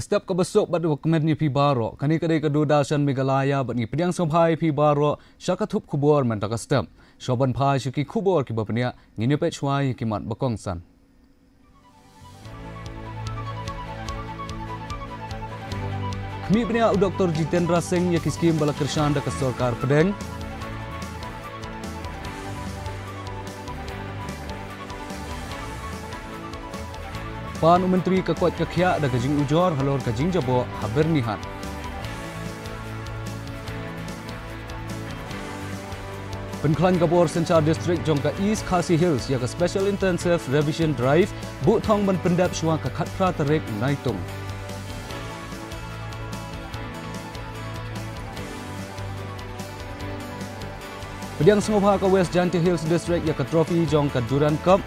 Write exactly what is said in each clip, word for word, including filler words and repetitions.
Step kaba suk bad kmen ïa phi baroh. Kane ka dei ka Doordarshan Meghalaya bad ngi pdiang sngewbha ïa phi baroh sha ka thup khubor mynta ka step. Shuwa ban phai sha ki khubor kiba bniah, ngin ïa peit shuwa ïa ki mat ba kongsan. Khmih bniah u Doktor Jitendra Singh ïa ki skim ba la kyrshan da ka sorkar pdeng. Pan u Myntri ka koit ka khiah da ka jingujor halor ka jingjaboh ha Byrnihat. Pynkhlaiñ ka bor synshar district jong ka East Khasi Hills ïa ka Special Intensive Revision Drive, buh thong ban pyndep shuwa ka khatphra tarik Naitung. Pdiang sngewbha ka West Jaintia Hills District ïa ka trophy jong ka Durand Cup.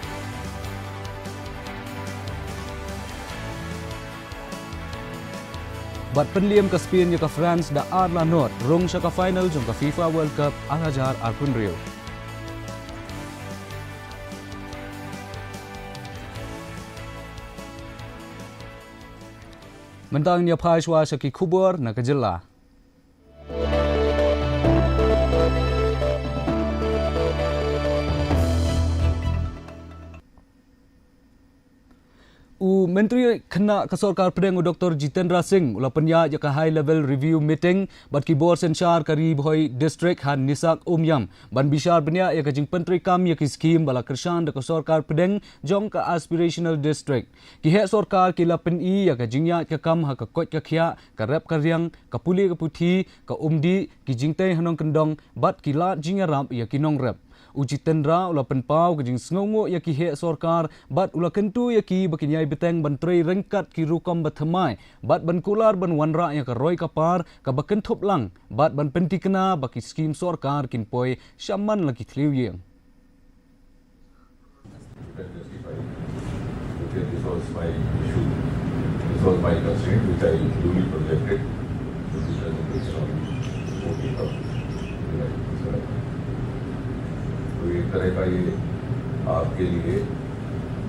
Bad pynliem ka Spain ïa ka France da ar la nod, rung sha ka final jong ka FIFA World Cup ar hajar arphew hynriew. Mynta ngin ïa phai shuwa sha ki khubor na ka jylla. U Myntri khynnah ka sorkar pdeng u Doktor Jitendra Singh u la pynïaid ïa ka high level review meeting bad ki bor synshar ka Ri Bhoi District ha Nisak Umiam ban bishar bniah ïa ka jingpyntreikam ïa ki skim ba la kyrshan da ka sorkar pdeng jong ka Aspirational District. Ki heh sorkar ki la pyni ïa ka jingïaid ka kam ha ka koit ka khiah, ka rep ka riang, ka pule ka puthi, ka umdih, ki jingtei ha nongkyndong bad ki lad jingïarap ïa ki nongrep. U Jitendra u la pynpaw ka jingsngewnguh ïa ki heh sorkar bad u la kyntu ïa ki ba kin ïai bteng ban trei ryngkat ki rukom ba thymmai bad ban kular ban wanrah ïa ka roi ka par kaba kynthup lang bad ban pynthikna ba ki skim sorkar kin poi shaman la ki thliew ïing. You can justify. Okay, this was my issue. This was my constraint, which I duly projected in the presentation of fourteenth of July. तो एक तरह का ये आपके लिए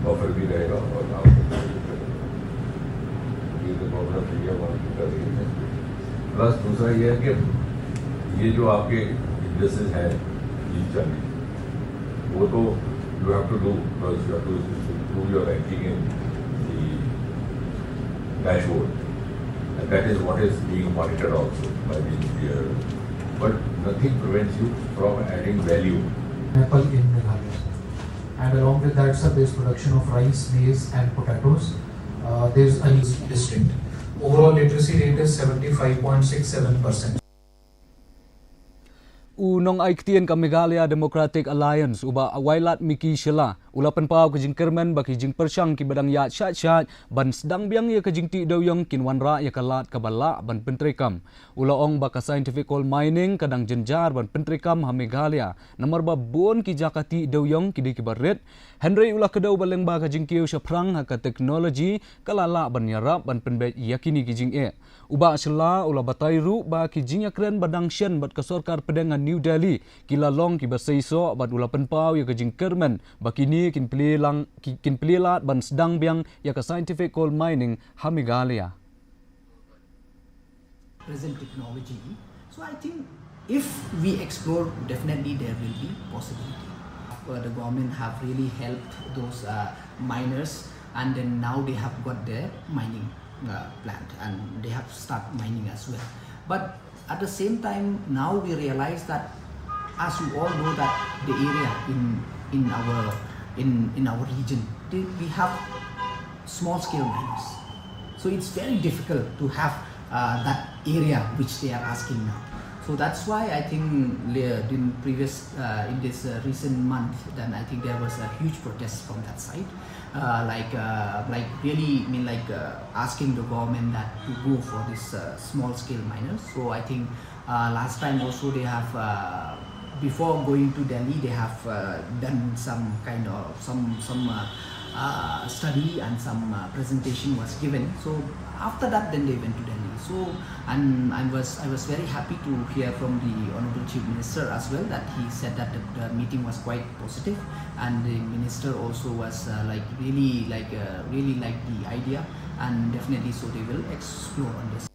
बफर भी रहेगा और आपको ये तो प्रॉब्लम इंडिया मार्केट कर रही है। प्लस दूसरा ये है कि ये जो आपके इंडस्ट्रीज हैं, तीन चार, वो तो you have to do because you have to improve your ranking in the dashboard. And that is what is being monitored also by the P R O. But nothing prevents you from adding value. Apple in Meghalaya. And along with that, sir, there's production of rice, maize, and potatoes. Uh, there's a district. Overall literacy rate is seventy-five point six seven percent. U nongai ktien ka Meghalaya Democratic Alliance, u Bah Wailadmiki Shylla, u la pynpaw ka jingkyrmen ba ki jingpyrshang kiba dang ïaid shait shait ban sdang biang ïa ka jingtih dewïong kin wanrah ïa ka lad kaba lah ban pyntreikam. U la ong ba ka scientific coal mining ka dang jynjar ban pyntreikam ha Meghalaya, namar ba bun ki jaka tih dewïong ki dei kiba rit. Hynrei u la kdew ba lyngba ka jingkiew shaphrang ha ka technology ka la lah ban ïarap ban pynbeit ïa kine ki jingeh. U Bah Shylla u la batai ruh ba ki jingïakren ba dang shen bad ka sorkar pdeng ha New Delhi ki la long kiba seisoh bad u la pynpaw ïa ka jingkyrmen ba kine kin plie lang, ki, kin plie lad ban sdang biang ïa ka scientific coal mining ha Meghalaya. Present technology. So I think if we explore, definitely there will be possibility. Uh, the government have really helped those uh, miners, and then now they have got their mining uh, plant, and they have start mining as well. But at the same time, now we realize that, as you all know, that the area in in our in in our region, they, we have small scale miners. So it's very difficult to have uh, that area which they are asking now. So that's why I think le- in previous uh, in this uh, recent month, then I think there was a huge protest from that side. Uh, like uh, like really, I mean, like uh, asking the government that to go for this uh, small scale miners. So I think uh, last time also they have uh, before going to Delhi, they have uh, done some kind of some some uh, uh, study and some uh, presentation was given. So after that, then they went to Delhi. So and I was I was very happy to hear from the Honorable Chief Minister as well that he said that the, the meeting was quite positive, and the minister also was uh, like really like uh, really liked the idea. And definitely, so they will explore on this.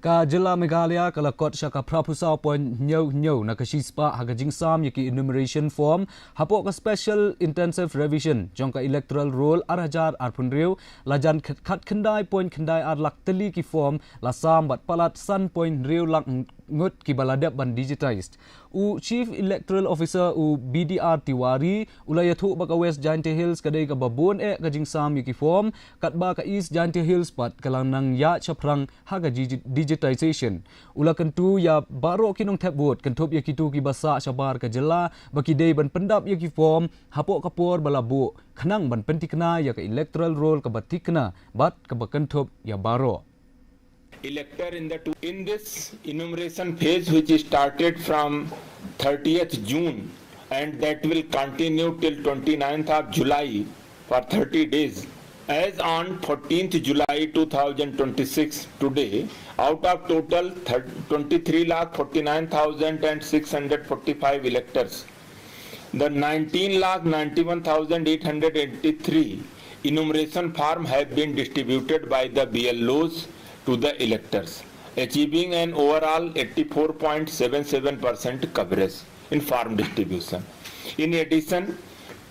Ka jylla Meghalaya ka la kot sha ka phra phew saw point hynñiew hynñiew na ka shispah ha ka jingsam ïa ki enumeration form hapoh ka Special Intensive Revision jong ka Electoral Roll ar hajar arphew hynriew. La jan khat khyndai point khyndai ar lak tylli ki form la sam bad palat san point hynriew lak ngut kiba la dep ban digitized. U Chief Electoral Officer u B D R Tiwari u la ïathuh ba ka West Jaintia Hills ka dei kaba bun eh ka jingsam ïa ki form, katba ka East Jaintia Hills pat ka la nang ïaid shaphrang ha ka digi-, digitization. U la kyntu ïa baroh ki nongthep vote, kynthup ïa kito kiba sah shabar ka jylla, ba ki dei ban pyndap ïa ki form hapoh ka por ba la buh, khnang ban pynthikna ïa ka Electoral Roll kaba thikna bad kaba kynthup ïa baroh. Elector in the two. In this enumeration phase, which started from thirtieth June and that will continue till twenty-ninth of July for thirty days, as on fourteenth July two thousand twenty-six, today, out of total thir-, twenty-three lakh forty-nine thousand and six hundred forty-five electors, the nineteen lakh ninety-one thousand eight hundred eighty-three enumeration form have been distributed by the B L Os to the electors, achieving an overall eighty-four point seven seven percent coverage in form distribution. In addition,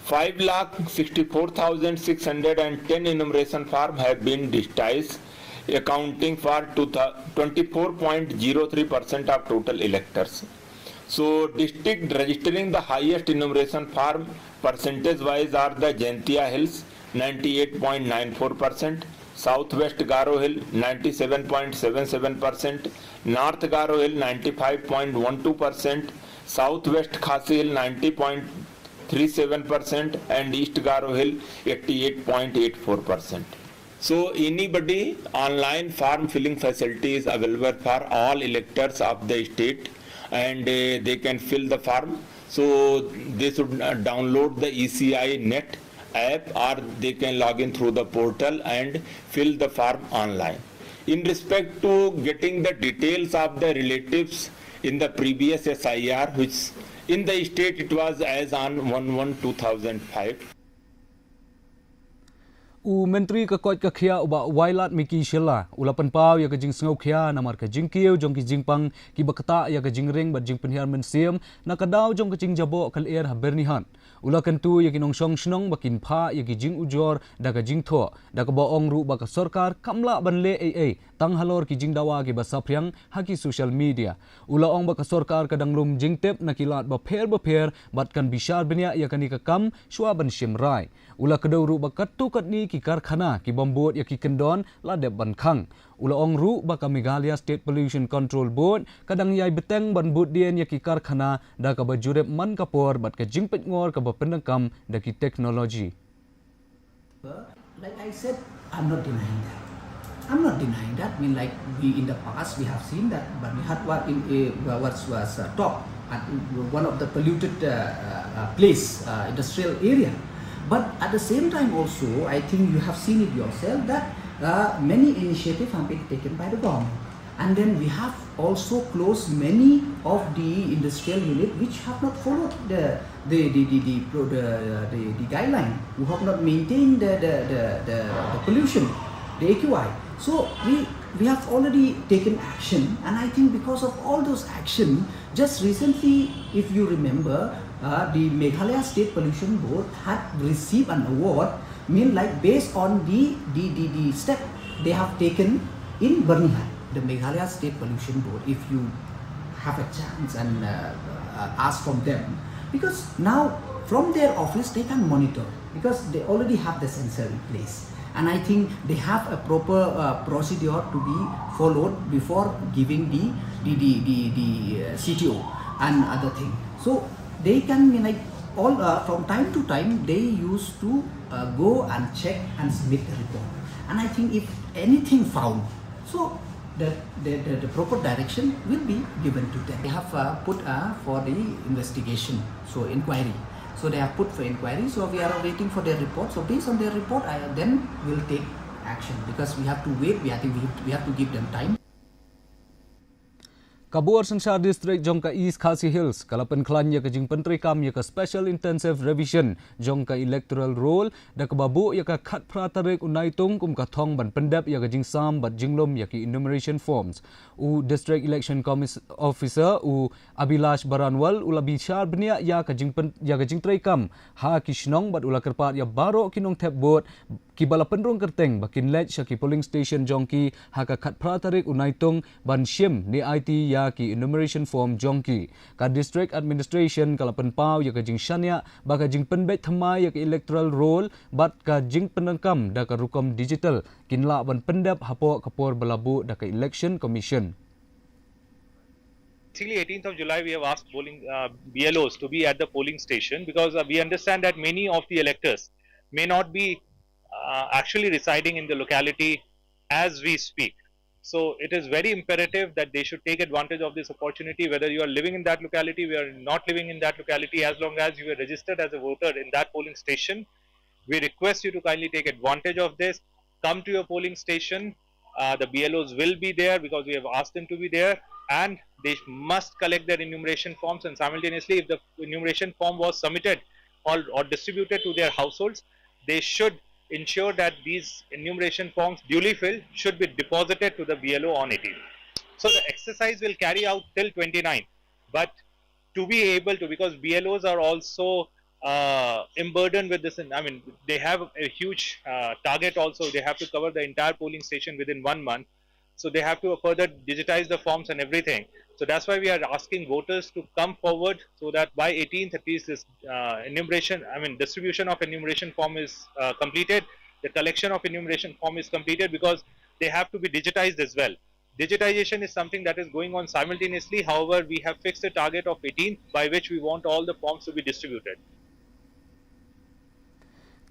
five lakh sixty-four thousand six hundred and ten enumeration form have been digitized, accounting for two thou-, twenty-four point zero three percent of total electors. So, district registering the highest enumeration form percentage wise are the Jaintia Hills, ninety-eight point nine four percent, South West Garo Hill, ninety-seven point seven seven percent, North Garo Hill, ninety-five point one two percent, South West Khasi Hill, ninety point three seven percent, and East Garo Hill, eighty-eight point eight four percent. So anybody, online form filling facility is available for all electors of the state, and uh, they can fill the form. So they should uh, download the E C I Net app, or they can log in through the portal and fill the form online. In respect to getting the details of the relatives in the previous S I R, which in the state it was as on one one two thousand five. U Myntri ka koit ka khiah u Bah Wailadmiki Shylla u la pynpaw ïa ka jingsngewkhia namar ka jingkiew jong ki jingpang kiba ktah ïa ka jingring bad jingpynhiar mynsiem na ka daw jong ka jingjaboh ka lyer ha Byrnihat. U la kyntu ïa ki nongshong shnong ba kin phah ïa ki jingujor da ka jingthoh, da kaba ong ruh ba ka sorkar kam lah ban leh ei ei tang halor ki jingdawa kiba saphriang ha ki social media. U la ong ba ka sorkar ka dang lum jingtip na ki lad bapher bapher bad kan bishar bniah ïa kane ka kam shuwa ban shim rai. U la kdew ruh ba katto katne ki karkhana ki bym bud ïa ki kyndon la dep ban khang. U la ong ruh ba ka Meghalaya State Pollution Control Board ka dang ïai bteng ban bud dien ïa ki karkhana da kaba jurip man ka por bad ka jingpeitngor kaba pyndonkam da ki technology. Like I said, I'm not denying that. I'm not denying that. I mean, like, we in the past we have seen that, but we had what in a, was was uh, top at one of the polluted uh, uh, uh, place, uh, industrial area. But at the same time, also, I think you have seen it yourself that uh, many initiatives have been taken by the government, and then we have also closed many of the industrial unit which have not followed the the the the, the, pro- the, the, the guideline, who have not maintained the the, the, the, the pollution, the A Q I. So we we have already taken action, and I think because of all those action, just recently, if you remember, uh, the Meghalaya State Pollution Board had received an award, mean, like, based on the the the, the step they have taken in Byrnihat. The Meghalaya State Pollution Board, if you have a chance and uh, uh, ask from them, because now from their office they can monitor, because they already have the sensor in place, and I think they have a proper uh, procedure to be followed before giving the the the the, the uh, C T O and other thing. So they can, mean, like, all uh, from time to time they used to uh, go and check and submit the report, and I think if anything found, so the the, the, the proper direction will be given to them. They have uh, put uh, for the investigation, so inquiry. So they have put for inquiry. So we are waiting for their report. So based on their report, I, then we'll take action, because we have to wait. We, I think we have, we have to give them time. Ka bor synshar district jong ka East Khasi Hills ka la pynkhlaiñ ïa ka jingpyntreikam ïa ka Special Intensive Revision jong ka electoral roll da kaba buh ïa ka khatphra tarik u Naitung kum ka thong ban pyndep ïa ka jingsam bad jinglum ïa ki enumeration forms. U District Election Commis- Officer u Abhilash Baranwal u la bishar bniah ïa ka jingpyn- ïa ka jingtreikam ha ki shnong bad u la kyrpad ïa baroh ki nongthep vote kiba la pynrung kyrteng ba kin leit sha ki polling station jong ki ha ka khatphra tarik u Naitung ban shim ne aiti ïa ki enumeration form jong ki. Ka District Administration ka la pynpaw ïa ka jingshaniah ba ka jingpynbeit thymmai ïa ka electoral roll bad ka jingpyndonkam da ka rukom digital kin lah ban pyndep hapoh ka por ba la buh da ka Election Commission. Basically, eighteenth of July, we have asked polling uh, B L Os to be at the polling station because uh, we understand that many of the electors may not be uh, actually residing in the locality as we speak. So it is very imperative that they should take advantage of this opportunity, whether you are living in that locality, we are not living in that locality, as long as you are registered as a voter in that polling station, we request you to kindly take advantage of this. Come to your polling station. Uh, the B L Os will be there because we have asked them to be there, and they must collect their enumeration forms. And simultaneously, if the enumeration form was submitted or, or distributed to their households, they should ensure that these enumeration forms duly filled should be deposited to the B L O on eighteenth. So the exercise will carry out till twenty-ninth, but to be able to, because B L Os are also uh, emburdened with this. I mean, they have a huge uh, target also. They have to cover the entire polling station within one month. So they have to further digitize the forms and everything. So that's why we are asking voters to come forward so that by eighteenth, at least this uh, enumeration, I mean, distribution of enumeration form is uh, completed. The collection of enumeration form is completed because they have to be digitized as well. Digitization is something that is going on simultaneously. However, we have fixed a target of eighteenth by which we want all the forms to be distributed.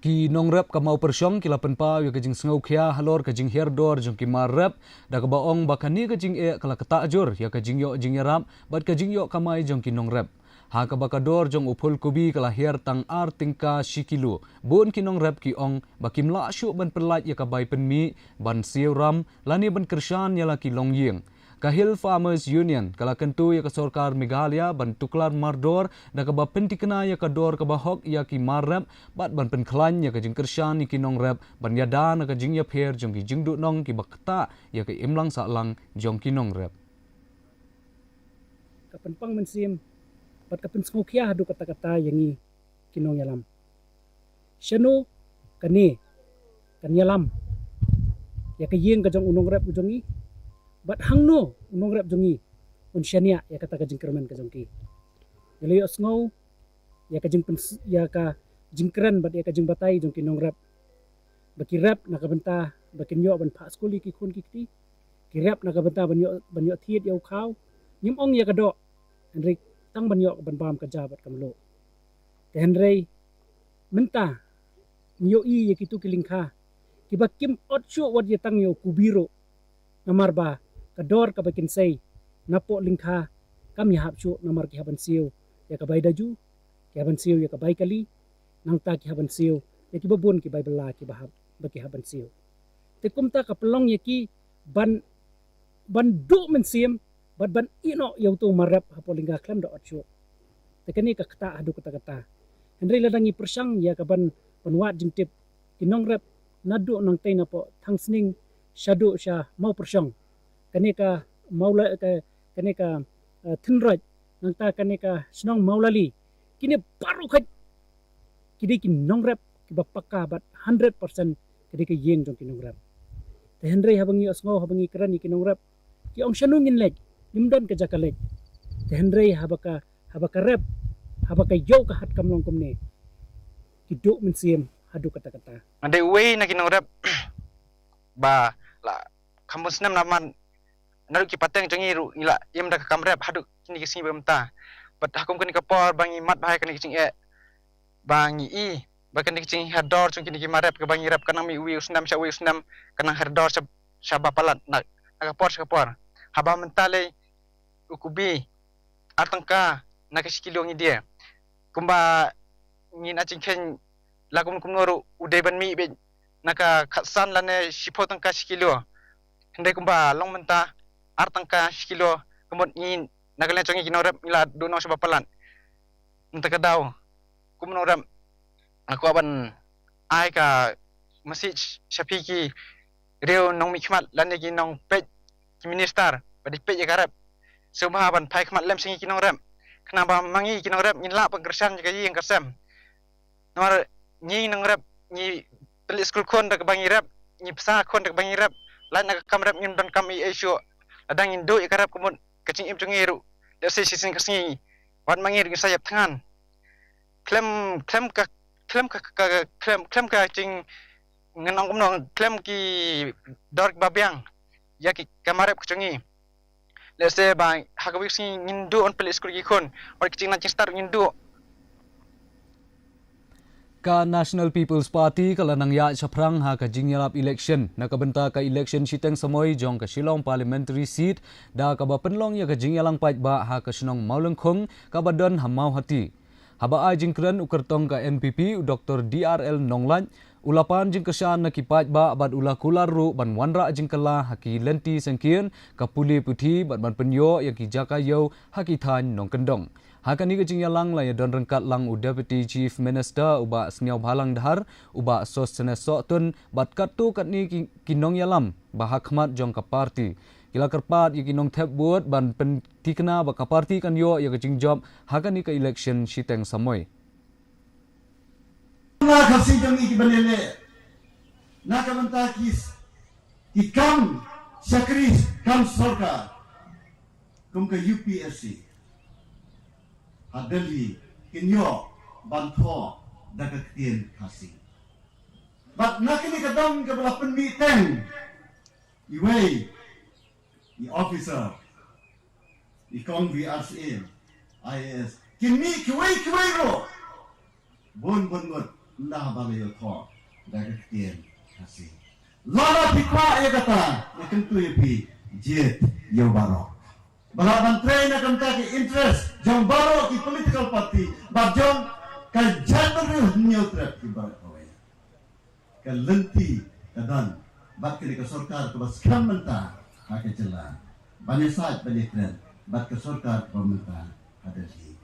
Ki nongrep ka Mawpyrshong ki la pynpaw ïa ka jingsngewkhia halor ka jinghiar dor jong ki mar rep da kaba ong ba kane ka jingeh ka la ktah jur ïa ka jingïoh jingïarap bad ka jingïoh kamai jong ki nongrep. Ha kaba ka dor jong u phul kubi ka la hiar tang ar tyngka shi kilo. Bun ki nongrep ki ong ba kim lah shuh ban pyllait ïa ka bai pynmih ban siew ram lane ban kyrshan ïa la ki longïing. Ka Hill Farmers Union ka la kyntu ïa ka sorkar Meghalaya ban tuklar mardor da kaba pynthikna ïa ka dor kaba hok ïa ki mar rep bad ban pynkhlaiñ ïa ka jingkyrshan ïa ki nongrep ban ïada na ka jingïapher jong ki jingduhnong kiba ktah ïa ka imlang sahlang jong ki nongrep. Ka pynpang mynsiem bad ka pynsngewkhia haduh katta katta ïa ngi ki nongïalam. Shano kane kan ïalam ïa ka ïing ka jong u nongrep u jong ngi, bad hangno u nongrep jong ngi un shaniah ïa kata ka jingkyrmen ka jong ki. Ngi la ïohsngew ïa ka jingpyns- ïa ka jingkren bad ïa ka jingbatai jong ki nongrep ba ki rep na ka bynta ba kin ïoh ban phah skul ïa ki khun ki kti, ki rep na ka bynta ban ïoh ban ïoh thied ïa u khaw. Ngim ong ïa ka doh, hynrei tang ban ïoh ban bam ka ja bad ka mluh. Te hynrei mynta ngi ïohi ïa kitu ki lyngkha kiba kim ot shuh wat ïa tang ïa u kubi ruh, namar ba ka dor kaba kin sei napoh lyngkha kam ïahap shuh namar ki hap ban siew ïa ka bai daju, ki hap ban siew ïa ka bai kali, nangta ki hap ban siew ïa kiba bun ki bai bylla kiba hap ba ki hap ban siew. Te kumta ka pynlong ïa ki ban ban duh mynsiem bad ban ïehnoh ïa uto u mar rep hapoh lyngkha khlem da ot shuh. Te kane ka ktah haduh katta katta. Hynrei lada ngi pyrshang ïa ka ban pynwad jingtip ki nongrep naduh nangtei napoh Thangsning shaduh sha Mawpyrshong, kane ka Mawla ka kane ka uh, Thynroit, nangta kane ka shnong Mawlali, kine baroh khat ki dei ki nongrep kiba pakka bad hundred percent ki dei ka ïing jong ki nongrep. Te hynrei haba ngi ïohsngew haba ngi kren ïa ki nongrep ki ong shano ngin leit, ngim don ka jaka leit. Te hynrei haba ka haba ka rep haba ka ïew ka hat kam long kumne, ki duh mynsiem haduh katta katta. Nga dei uwei na ki nongrep ba la kham bun snem namar naduh ki pateng jong ngi ruh ngi la im da ka kam rep haduh kine ki sngi ba mynta. Bad ha kum kane ka por ba ngi mad bha ïa kane ka jingeh ba ngi i ba kane ka jinghiar dor jong kine ki mar rep kaba ngi rep ka nang mih uwei u snem sha uwei u snem, ka nang hiar dor sha sha ba palat na na ka por sha ka por. Haba mynta lei u kubi ar tyngka na ka shi kilo ngi die. Kumba ngin ai jingkheiñ la kumno kumno ruh u dei ban mih beit na ka khatsan lane shiphew tyngka shi kilo. Hynrei kumba long mynta ar tyngka shi kilo Ka mut ngi na ka liang jong ngi ki nongrep ngi la duh nong shaba palat. Mynta ka daw kum nongrep nga kwah ban ai ka message sha phi ki riew nongmihkhmat lane ki nongpeit ki minister ba dei peit ïa ka rep. Sngewbha ban phai khmat lem sha ngi ki nongrep. Khnang ba ma ngi ki nongrep ngin lah ban kyrshan ïa ka ïing ka sem. Namar ngi nongrep ngi pynleit skul khun da kaba ngi rep, ngi pynsan khun da kaba ngi rep. Lait na ka kam rep ngim donkam ei ei shuh. Lada ngin duh ïa ka rep ka mut ka jingim jong ngi ruh. Lehse shisien ka sngi wat ma ngi ruh ngin sa ïap thngan. Khlem khlem ka khlem ka ka khlem khlem ka jing ngan ong kumno khlem ki dor ba biang ïa ki ka marep ka jong ngi. Lehse ba ha ka wik sngi ngin duh ban pynleit skul ki khun, wat ki jingna jingstar ngin duh. Ka National People's Party ka la nang ïaid shaphrang ha ka jingïalap election na ka bynta ka election shiteng samoi jong ka Shillong Parliamentary Seat da kaba pynlong ïa ka jingïalang paidbah ha ka shnong Mawlyngkhung kaba don ha Mawhati. Haba ai jingkren u kyrtong ka N P P u Doktor D R L Nonglait u la pan jingkyrshan na ki paidbah bad u la kular ruh ban wanrah jingkylla ha ki lynti syngkien, ka pule puthi bad ban pynïoh ïa ki jaka ïew ha ki thaiñ nongkyndong. Ha kane ka jingïalang la ïadon ryngkat lang u Deputy Chief Minister u Bah Sniawbhalang Dhar, u Bah Sosthenes Sohtun bad katto katne ki, ki nongïalam ba ha khmat jong ka party. Ki la kyrpad ïa ki nongthep vote ban pynthikna ba ka party kan ïoh ïa ka jingjop ha kane ka election shiteng samoi. Na ka sing jong ngi ki ban ïaleh na ka bynta ki s-, ki kam shakri kam sorkar kum ka U P S C ha Delhi kin ïoh ban thoh da ka ktien Khasi. Bad na kane ka daw kaba la pynmih teng iwei i officer, i kong V R C M, I A S. Kine kiwei kiwei ruh bun bun ngut ynda ba la ïoh thoh da ka ktien Khasi. Lada phi kwah ïa kata, nga kyntu ïa phi, jied ïa u Bah Rock. Ba lah ban trei na ka bynta ki interest jong baroh ki political party bad jong ka jaitbynriew Hynñiewtrep ki baroh kawei. Ka lynti ka don bad kane ka sorkar kaba skhem mynta ha ka jylla, ban ïasaid ban ïakren bad ka sorkar kaba mynta ha Delhi.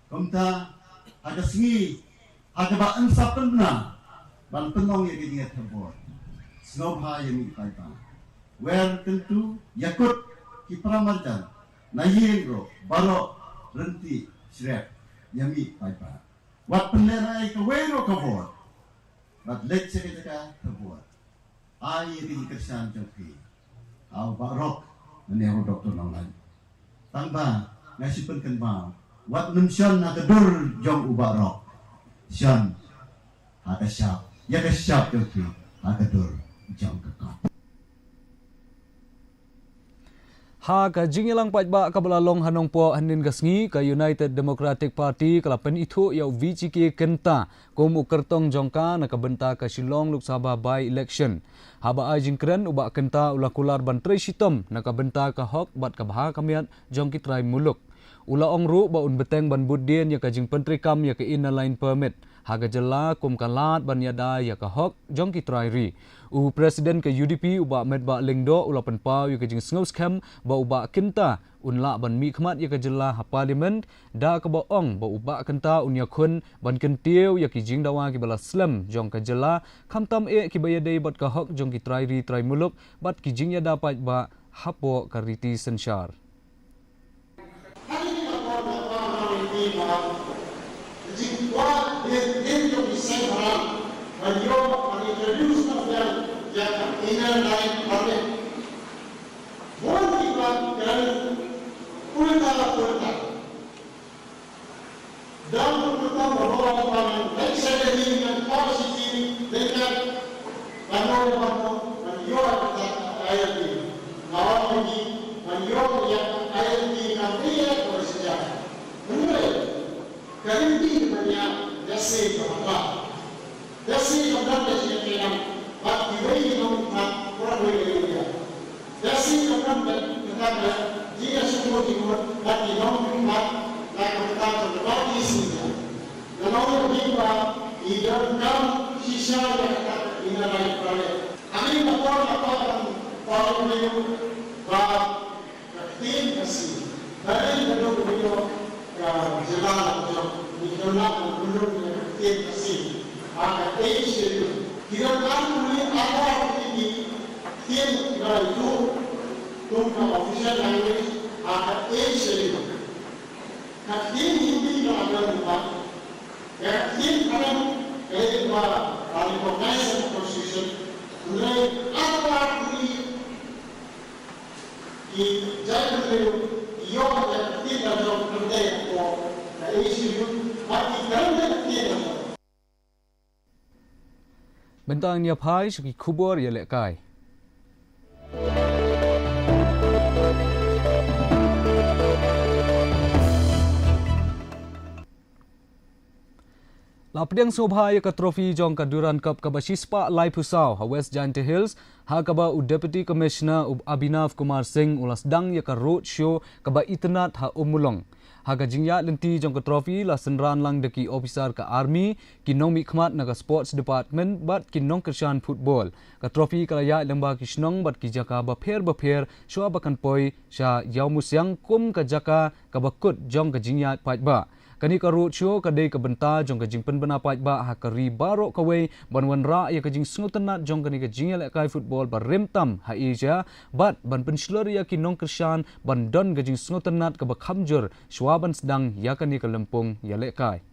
Kumta ha ka sngi ha kaba yn sa pynbna ban pynlong ïa ka jingïathep vote, sngewbha ïa mih paidbah. Wer kyntu ïa kut ki para marjan na ïing ruh baroh, ryntih shrek, ïa mih paidbah. Wat pynlehraei kawei ruh ka vote. Bad leit sha ka jaka thep vote, ai ïa ka jingkyrshan jong phi ha u Bah Rock ne ha u Doktor Nonglait. Tang ba nga shu pynkynmaw, wat nym shon ha ka dur jong u Bah Rock, shon ha ka shap, ïa ka shap jong phi ha ka dur jong ka kot. Ha ka jingïalang paidbah kaba la long ha Nongpoh hynnin ka sngi, ka United Democratic Party ka la pynithuh ïa u V G K Kynta kum u kyrtong jong ka na ka bynta ka Shillong Lok Sabha by-election. Haba ai jingkren, u Bah Kynta u la kular ban trei shitom na ka bynta ka hok bad ka bha ka miat jong ki trai muluk. U la ong ruh ba un bteng ban bud dien ïa ka jingpyntreikam ïa ka Inner Line Permit ha ka jylla kum ka lad ban ïada ïa ka hok jong ki trai ri. U President ka U D P u Bah Metbah Lyngdoh u la pynpaw ïa ka jingsngewskhem ba u Bah Kynta un lah ban mihkhmat ïa ka jylla ha Parliament, da kaba ong ba u Bah Kynta un ïakhun ban kyntiew ïa ki jingdawa kiba la slem jong ka jylla, khamtam eh kiba ïadei bad ka hok jong ki trai ri trai muluk bad ki jingïada paidbah hapoh ka riti synshar. Ka dei ka dok ka dok ka jylla la ka jong, ngi khlem lah ban pynlong ïa ka ktien Khasi ha ka A C U. Ki don arphew arphew ki ktien kiba la ïoh kum ka official language ha ka A C U. Ka ktien Hindi ka la don ba, ka ktien Kannada ka dei ba la recognize ha ka constitution. Hynrei arphew arphew ki jait bynriew ki ïoh ïa ka ktien la jong khlem da ïa ka A C U bad ki khlem da ïa ka ktien la jong. Bynta ngi ïa phai sha ki khubor ïalehkai. La pdiang sngewbha ïa ka trophy jong ka Durand Cup kaba shispah laiphew saw ha West Jaintia Hills, ha kaba u Deputy Commissioner u Abhinav Kumar Singh u la sdang ïa ka road show kaba itynnad ha Ummulong. Ha ka jingïaid lynti jong ka trophy la synran lang da ki officer ka army, ki nongmihkhmat na ka sports department bad ki nongkyrshan football. Ka trophy ka la ïaid lyngba ki shnong bad ki jaka bapher bapher shuwa ba kan poi sha Ïawmusiang kum ka jaka kaba kut jong ka jingïaid paidbah. Kane ka road show ka dei ka bynta jong ka jingpynbna paidbah ha ka ri baroh kawei ban wanrah ïa ka jingsngewtynnad jong kane ka jingïalehkai football ba rim tam ha Asia bad ban pynshlur ïa ki nongkyrshan ban don ka jingsngewtynnad kaba kham jur shuwa ban sdang ïa kane ka lympung ïalehkai.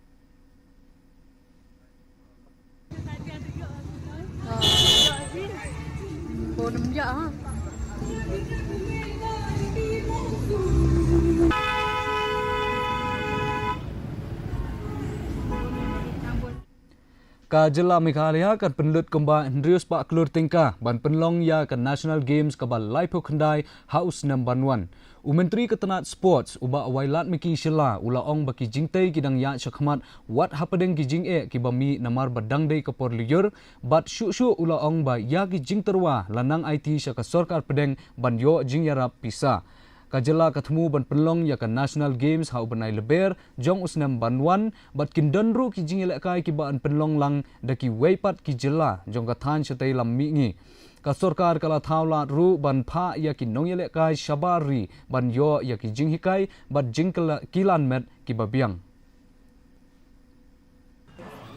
Ka jylla Meghalaya kan pynlut kumba hynriew spah klur tyngka ban pynlong ïa ka National Games kaba laiphew khyndai ha u snem ban wan. U Myntri ka tnat Sports, u Bah Wailadmiki Shylla, u la ong ba ki jingtei ki dang ïaid shakhmat wat hapdeng ki jingeh kiba mih namar ba dang dei ka por lyiur, bad shuh shuh u la ong ba ïa ki jingtyrwa la nang aiti sha ka sorkar pdeng ban ïoh jingïarap pisa. Ka jylla ka thmu ban pynlong ïa ka National Games ha u bnai Lber jong u snem ban wan, bad kin don ruh ki jingïalehkai kiba yn pynlong lang da kiwei pat ki jylla jong ka thaiñ shatei lam mihngi. Ka sorkar ka la thaw lad ruh ban phah ïa ki nongïalehkai shabar ri ban ïoh ïa ki jinghikai bad jingkylla-, kilan met kiba biang.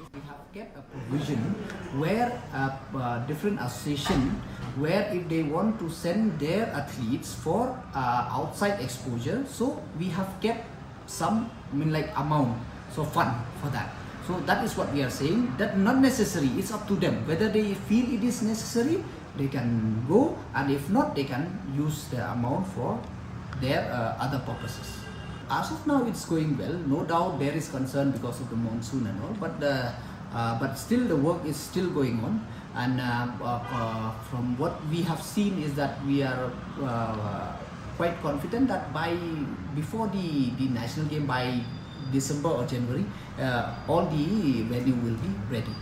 We have kept a provision where, uh, uh, different association, where if they want to send their athletes for, uh, outside exposure, so we have kept some, I mean, like, amount, so fund for that. So that is what we are saying, that not necessary, it's up to them whether they feel it is necessary, they can go, and if not, they can use the amount for their, uh, other purposes. As of now, it's going well. No doubt there is concern because of the monsoon and all, but the, uh, but still the work is still going on. And, uh, uh, uh, from what we have seen is that we are, uh, quite confident that by, before the, the national game, by December or January, uh, all the venue will be ready.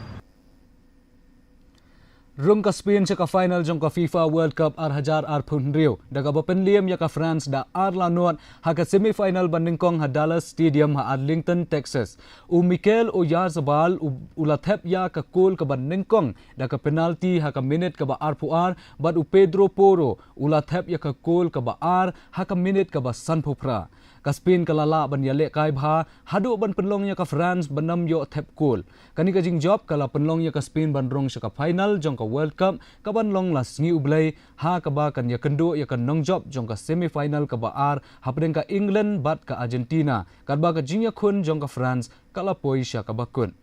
Rung ka Spain sha ka final jong ka FIFA World Cup ar hajar arphew hynriew, da kaba pynliem ïa ka France da ar la nod ha ka semi final ba nyngkong ha Dallas Stadium ha Arlington, Texas. U Mikel Oyarzabal u, u la thep ïa ka kol kaba nyngkong da ka penalti ha ka minit kaba arphew ar, bad u Pedro Porro u la thep ïa ka kol kaba ar ha ka minit kaba sanphew phra. Ka Spain ka la lah ban ïalehkai bha haduh ban pynlong ïa ka France ban ym ïoh thep kol. Kane ka jingjop ka la pynlong ïa ka Spain ban rung sha ka final jong ka World Cup kaban long la sngi U Blei, ha kaba kan ïakynduh ïa ka nongjop jong ka semi final kaba ar hapdeng ka England bad ka Argentina, katba ka jingïakhun jong ka France ka la poi sha kaba kut.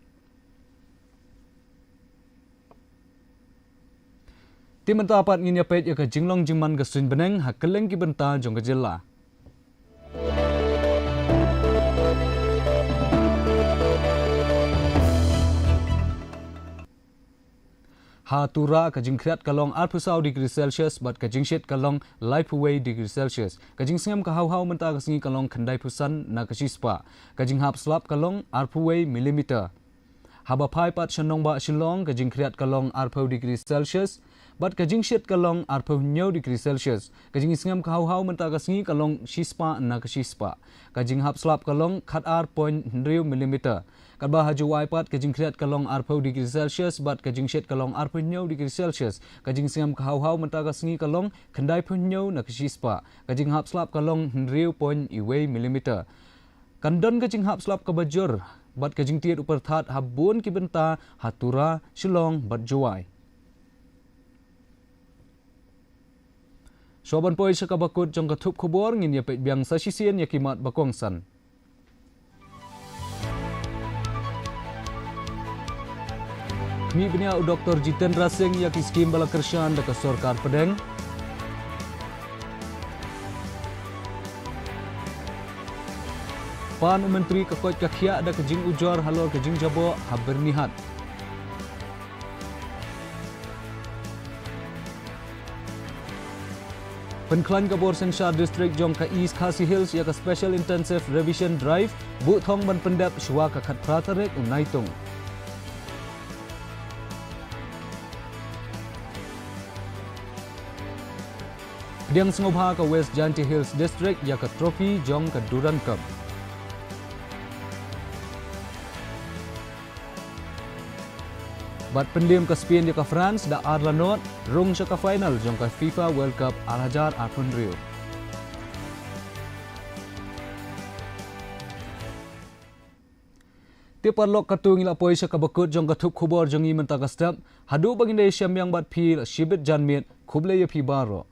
Te mynta pat ngin ïa peit ïa ka jinglong jingman ka suiñ bneng ha kylleng ki bynta jong ka jylla. Ha Tura ka jingkhriat ka long arphew saw degree Celsius bad ka jingshit ka long laiphew wei degree Celsius. Ka jingsngem ka haw haw mynta ka sngi ka long khyndaiphew san na ka shispah. Ka jinghap slap ka long arphew wei millimeter. Haba phai pat sha nongbah Shillong ka jingkhriat ka long arphew degree Celsius, Bad ka jingshit ka long arphew hynñiew degree Celsius. Ka jingsngem ka haw-haw mynta ka sngi ka long shispah na ka shispah. Ka jinghap slap ka long khat ar point hynriew millimeter. Katba ha Jowai pat ka jingkhriat ka long arphew degree Celsius bad ka jingshit ka long arphew hynñiew degree Celsius. Ka jingsngem ka haw-haw mynta ka sngi ka long khyndai phew hynñiew na ka shispah. Ka jinghap slap ka long hynriew point wei millimeter. Kan don ka jinghap slap kaba jur bad ka jingtied u pyrthat ha bun ki bynta ha Tura, Shillong bad Jowai. Shuwa ban poi sha kaba kut jong ka thup khubor, ngin ïa peit biang sa shisien ïa ki mat ba kongsan. Khmih bniah u Doktor Jitendra Singh ïa ki skim ba la kyrshan da ka sorkar pdeng. Pan u Myntri ka koit ka khiah da ka jingujor halor ka jingjaboh ha Byrnihat. Pynkhlaiñ ka bor synshar district jong ka East Khasi Hills ïa ka Special Intensive Revision Drive, buh thong ban pyndep shuwa ka khatphra tarik u Naitung. Pdiang sngewbha ka West Jaintia Hills District ïa ka trophy jong ka Durand Cup. Bad pynliem ka Spain ïa ka France da ar la nod, rung sha ka final jong ka FIFA World Cup ar hajar arphew hynriew. Te paralok, katto ngi la poi sha kaba kut jong ka thup khubor jong ngi mynta ka step. Haduh ba ngin ïashem biang bad phi la shibit janmiet, khublei ïa phi baroh.